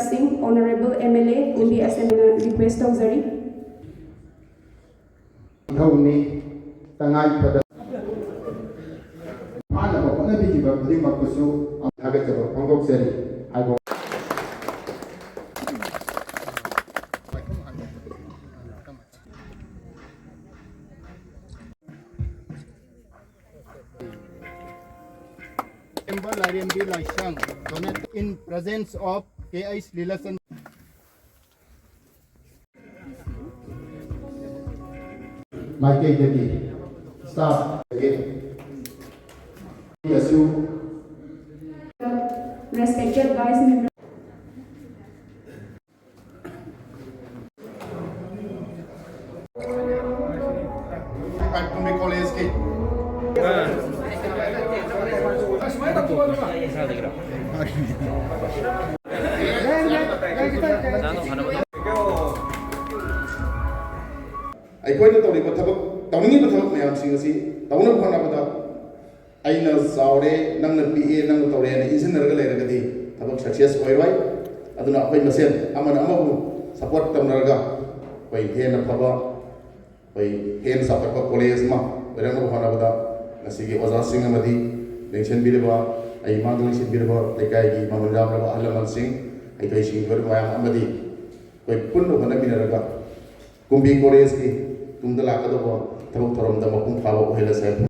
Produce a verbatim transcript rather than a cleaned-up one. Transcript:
ꯁꯤꯡ, Honourable M L A, ꯀꯨꯝꯕꯤ Assembly request ꯇꯧꯖꯔꯤ꯫ ꯏꯊꯧꯅꯤ꯫ ꯇꯉꯥꯏ ꯐꯗ ꯐꯥꯅꯕ ꯍꯣꯠꯅꯕꯤꯈꯤꯕ ꯈꯨꯗꯤꯡꯃꯛꯄꯨꯁꯨ ꯊꯥꯒꯠꯆꯕ ꯐꯣꯡꯗꯣꯛꯆꯔꯤ ꯍꯥꯏꯕ꯫ Member Lairembi Laishang, donate in presence of K H Lilasan. ꯃꯥꯏꯀꯩꯗꯒꯤ staff ꯑꯁꯨ Respected Vice Member. ꯀꯣꯂꯦꯖꯀꯤ ꯑꯩꯈꯣꯏꯅ ꯇꯧꯔꯤꯕ ꯊꯕꯛ, ꯇꯧꯅꯤꯡꯉꯤꯕ ꯊꯕꯛ ꯃꯌꯥꯝꯁꯤꯡ ꯑꯁꯤ ꯇꯧꯅꯕ ꯍꯣꯠꯅꯕꯗ ꯑꯩꯅ ꯆꯥꯎꯔꯦ, ꯅꯪꯅ ꯄꯤꯛꯑꯦ, ꯅꯪꯅ ꯇꯧꯔꯦꯅ ꯏꯟꯁꯤꯟꯅꯔꯒ ꯂꯩꯔꯒꯗꯤ ꯊꯕꯛ success ꯑꯣꯏꯔꯣꯏ꯫ ꯑꯗꯨꯅ ꯑꯩꯈꯣꯏ ꯃꯁꯦꯟ ꯑꯃꯅ ꯑꯃꯕꯨ support ꯇꯧꯅꯔꯒ ꯑꯩꯈꯣꯏ ꯍꯦꯟꯅ ꯐꯕ, ꯑꯩꯈꯣꯏ ꯍꯦꯟꯅ ꯆꯥꯎꯈꯠꯄ ꯀꯣꯂꯦꯖ ꯑꯃ ꯑꯣꯏꯔꯛꯅꯕ ꯍꯣꯠꯅꯕꯗ ꯉꯁꯤꯒꯤ ꯑꯣꯖꯥꯁꯤꯡ ꯑꯃꯗꯤ ꯂꯦꯡꯁꯤꯟꯕꯤꯔꯤꯕ, ꯑꯩ ꯃꯥꯡꯗ ꯂꯦꯡꯁꯤꯟꯕꯤꯔꯤꯕ ꯂꯩꯀꯥꯏꯒꯤ ꯃꯃꯜ ꯌꯥꯝꯂꯕ ꯑꯍꯜ ꯂꯃꯟꯁꯤꯡ, ꯍꯩꯊꯣꯏ ꯁꯤꯡꯊꯣꯏꯔꯕ ꯃꯌꯥꯝ ꯑꯃꯗꯤ ꯑꯩꯈꯣꯏ ꯄꯨꯟꯅ ꯍꯣꯠꯅꯃꯤꯟꯅꯔꯒ ꯀꯨꯝꯕꯤ ꯀꯣꯂꯦꯖꯀꯤ ꯇꯨꯡꯗ ꯂꯥꯛꯀꯗꯧꯕ ꯊꯕꯛ ꯊꯧꯔꯝꯗ ꯃꯄꯨꯡ ꯐꯥꯕ ꯑꯣꯏꯍꯜꯂꯁꯦ꯫